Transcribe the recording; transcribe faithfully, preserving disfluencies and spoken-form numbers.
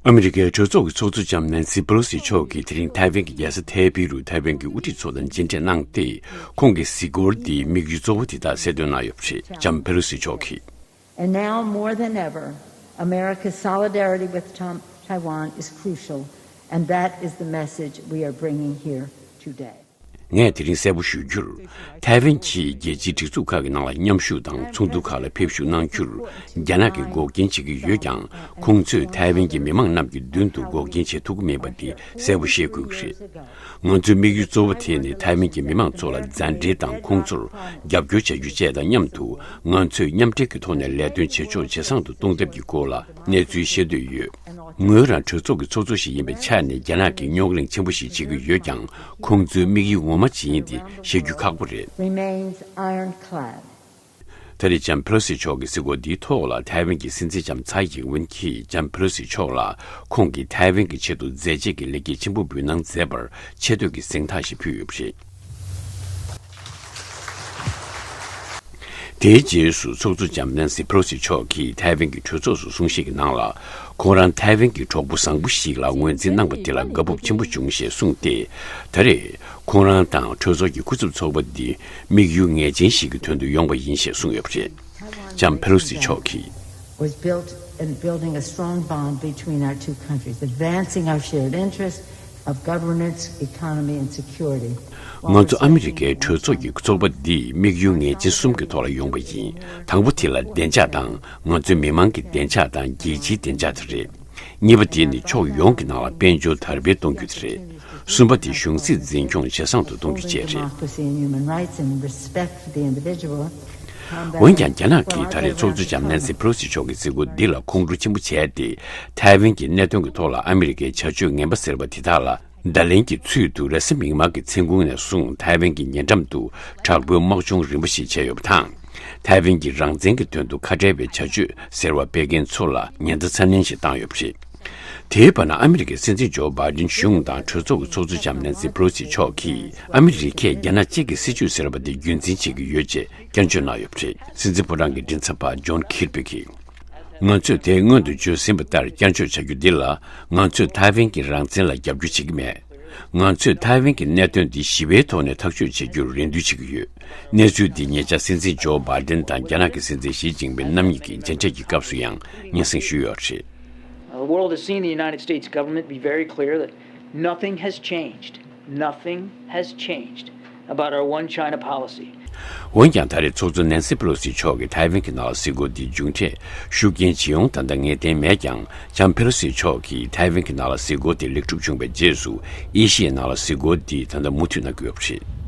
ཨ་མི་རི་ཀའི་གྲོས་ཚོགས་ཀྱི་ཚོགས་གཙོ་ལྕམ་ནན་སི་པེ་ལོ་སི་མཆོག་གིས་དེ་རིང་ཐའེ་ཝན་གྱི་རྒྱལ་ས་ཐའེ་པེ་རུ་ཐའེ་ཝན་གྱི་དབུ་ཁྲིད་ཚོ་དང་མཇལ་འཕྲད་གནང་སྟེ། ཁོང་གི་གཟིགས་སྐོར་འདིའི་དམིགས་ཡུལ་གཙོ་བོ་དེ་དག་གསལ་སྟོན་གནང་ཡོད་པ་རེད། ལྕམ་པེ་ལོ་སི་མཆོག་གིས། And now more than ever, America's solidarity with Tam- Taiwan is crucial, and that is the message we are bringing here today. ངས་དེ་རིང་གསལ་པོ་ཞུ་རྒྱུར། ཐའེ་ཝན་གྱིས་རྒྱལ་སྤྱིའི་སྒྲིག་འཛུགས་ཁག་གི་ནང་ལ་མཉམ་ཞུགས་དང་ཚོགས་འདུ་ཁག་ལ་ཕེབས་ཞུགས་གནང་རྒྱུར་རྒྱ་ནག་གིས་འགོག་རྐྱེན་བྱེད་ཀྱི་ཡོད་ཀྱང་། ཁོང་ཚོས་ཐའེ་ཝན་གྱི་མི་མང་རྣམས་ཀྱི་མདུན་དུ་འགོག་རྐྱེན་བྱེད་ཐུབ་ཀྱི་མེད་པ་དེ་གསལ་པོ་ཤེས་དགོས་ཀྱི་རེད། ང་ཚོའི་དམིགས་ཡུལ་གཙོ་བོ་དེ་ནི་ཐའེ་ཝན་གྱི་མི་མང་ཚོ་ལ་མཛའ་འབྲེལ་དང་ཁོང་ཚོར་རྒྱབ་སྐྱོར་བྱ་རྒྱུ་བཅས་དང་མཉམ་དུ། ང་ཚོས་མཉམ་འབྲེལ་གྱི་ཐོག་ནས་ལས་དོན་བྱེད་ཕྱོགས་ཇེ་བཟང་དུ་གཏོང་ཐབས་ཀྱི་སྐོར་ལ་གནས་ཚུལ་ཤེས་འདོད་ཡོད། ངོས་རང་གྲོས་ཚོགས་ཀྱི་ཚོགས་གཙོ་ཞིག་ཡིན་པའི་ཆ་ནས་རྒྱ་ནག་གིས་རྙོག་གླེང་ཆེན་པོ་ཞིག་བྱེད་ཀྱི་ཡོད་ཀྱང་། ཁོང་ཚོའི་དམིགས་ཡུལ་ངོ་མ་ཇི་ཡིན་དེ་ཤེས་རྒྱུ་ཁག་པོ་རེད། Remains ironclad. ད་རེས་ལྕམ་པེ་ལོ་སི་མཆོག་གི་གཟིགས་སྐོར་འདིའི་ཐོག་ལ་ཐའེ་ཝན་གྱི་སྲིད་འཛིན་ལྕམ་ཚའེ་ཡིང་ཝེན་གྱིས་ལྕམ་པེ་ལོ་སི་མཆོག་ལ་ཁོང་གིས་ཐའེ་ཝན་གྱི་ཆེད་དུ་མཛད་རྗེས་ཀྱི་ལེགས་སྐྱེས་ཆེན་པོ་འབུལ་གནང་མཛད་པར་ཆེ་བསྟོད་ཀྱི་གཟེངས་རྟགས་ཤིག་ཕུལ་ཡོད་པ་རེད། དེའི་རྗེས་སུ་ཚོགས་གཙོ་ལྕམ་ནན་སི་པེ་ལོ་སི་མཆོག་གིས་ཐའེ་ཝན་གྱི་གྲོས་ཚོགས་སུ་གསུང་བཤད་ཀྱི་ནང་ལ། ཁོང་རང་ཐའེ་ཝན་གྱི་གྲོགས་པོ་བཟང་པོ་ཞིག་ལ་ངོས་འཛིན་གནང་པ་དེ་ལ་དགའ་སྤོབས་ཆེན་པོ་བྱུང་ཞེས་གསུངས་ཏེ། ད་རེས་ཁོང་རང་དང་གྲོས་ཚོགས་ཀྱི་སྐུ་ཚབ་ཚོགས་པ་འདི་དམིགས་ཡུལ་ངེས་ཅན་ཞིག་གི་དོན་དུ་ཡོང་བ་ཡིན་ཞེས་གསུངས་ཡོད་པ་རེད། ལྕམ་པེ་ལོ་སི་མཆོག་གིས། Was built in building a strong bond between our two countries, advancing our shared interests of governance, economy, and security. ང་ཚོ་ཨ་མི་རི་ཀའི་གྲོས་ཚོགས་ཀྱི་ཚོགས་པ་འདི་དམིགས་ཡུལ་ངེས་ཅན་གསུམ་གྱི་ཐོག་ལ་ཡོང་བ་ཡིན། དང་པོ་དེ་ལ་བདེ་འཇགས་དང་ང་ཚོའི་མི་མང་གི་བདེ་འཇགས་དང་རྒྱལ་སྤྱིའི་བདེ་འཇགས་དེ་རེད། གཉིས་པ་དེ་ནི་ཕྱོགས་ཡོངས་ཀྱི་ནང་ལ་དཔལ་འབྱོར་དར་སྤེལ་གཏོང་རྒྱུ་དེ་རེད། གསུམ་པ་དེ་གཞུང་སྲིད་འཛིན་སྐྱོང་ཇེ་བཟང་དུ་གཏོང་རྒྱུ་བཅས་རེད། འོན་ཀྱང་རྒྱ་ནག་གིས་ད་རེས་ཚོགས་གཙོ་ལྕམ་ནན་སི་པེ་ལོ་སི་མཆོག་གི་གཟིགས་སྐོར་འདི་ལ་ཁོང་ཁྲོ་ཆེན་པོ་བྱས་ཏེ། ཐའེ་ཝན་གྱི་གནད་དོན་གྱི་ཐོག་ལ་ཨ་མི་རི་ཀའི་བྱ་སྤྱོད་ངན་པ་ཟེར་བ་དེ་དག་ལ་བརྡ་ལན་གྱི་ཚུལ་དུ་རེས་གཟའ་མིག་དམར་གྱི་མཚན་གུང་ནས་བཟུང་ཐའེ་ཝན་གྱི་ཉེ་འགྲམ་དུ་དྲག་པོའི་དམག་སྦྱོང་རིམ་པ་ཞིག་བྱས་ཡོད་པ་དང་། ཐའེ་ཝན་གྱི་རང་བཙན་གྱི་དོན་དུ་ཁ་བྲལ་བའི་བྱ་སྤྱོད་ཟེར་བ་སྤེལ་མཁན་ཚོ་ལ་ཉེན་བརྡ་ཚ་ནན་ཞིག་བཏང་ཡོད་པ་རེད། དེའི་བར་ན་ཨ་མི་རི་ཀའི་སྲིད་འཛིན་ཇོ་བྷའི་ཌེན་གཞུང་དང་གྲོས་ཚོགས་ཀྱི་ཚོགས་གཙོ་ལྕམ་ནན་སི་པེ་ལོ་སི་མཆོག་གིས་ཨ་མི་རི་ཀས་རྒྱ་ནག་གཅིག་གི་སྲིད་བྱུས་ཟེར་བ་དེ་རྒྱུན་འཛིན་བྱེད་ཀྱི་ཡོད་ཅེས་བསྐྱར་བརྗོད་གནང་ཡོད་པ་རེད། སྲིད་འཛིན་ཕོ་བྲང་གི་མགྲིན་ཚབ་པ་ཇོན་ཁིར་པི་གིས། ང་ཚོས་དེ་སྔོན་དུ་བརྗོད་ཟིན་པ་ལྟར་བསྐྱར་བརྗོད་བྱ་རྒྱུ་འདི་ལ། ང་ཚོས་ཐའེ་ཝན་གྱི་རང་བཙན་ལ་རྒྱབ་སྐྱོར་བྱེད་ཀྱི་མེད། ང་ཚོས་ཐའེ་ཝན་གྱི་གནད་དོན་འདི་ཞི་བའི་ཐོག་ནས་ཐག་གཅོད་བྱེད་རྒྱུར་རེ་འདུན་བྱེད་ཀྱི་ཡོད། གནས་ཚུལ་འདི་ཉེ་ཆར་སྲིད་འཛིན་ཇོ་བྷའི་ཌེན་དང་རྒྱ་ནག་གི་སྲིད་འཛིན་ཞི་ཅིན་ཕིན་རྣམ་གཉིས་ཀྱིས་མཇལ་འཕྲད་ཀྱི་སྐབས་སུ་ཡང་སྙན་སེང་ཞུས་ཡོད་པ་རེད། Uh, the world has seen the United States government be very clear that nothing has changed. Nothing has changed about our one China policy. འོན་ཀྱང་ད་རེས་ཚོགས་གཙོ་ནན་སི་པེ་ལོ་སི་མཆོག་གིས་ཐའེ་ཝན་གྱི་ནང་ལ་གཟིགས་སྐོར་འདི་མཇུག་འཕྲད་ཤུགས་རྐྱེན་ཇི་ཡོང་ད་ལྟ་ངེས་གཏན་མེད་ཀྱང་། ལྕམ་པེ་ལོ་སི་མཆོག་གིས་ཐའེ་ཝན་གྱི་ནང་ལ་གཟིགས་སྐོར་དེ་ལེགས་གྲུབ་བྱུང་བའི་རྗེས་སུ་ཨེ་ཤི་ཡའི་ནང་ལ་གཟིགས་སྐོར་འདི་ད་ལྟ་མུ་མཐུད་གནང་གི་ཡོད་པ་རེད།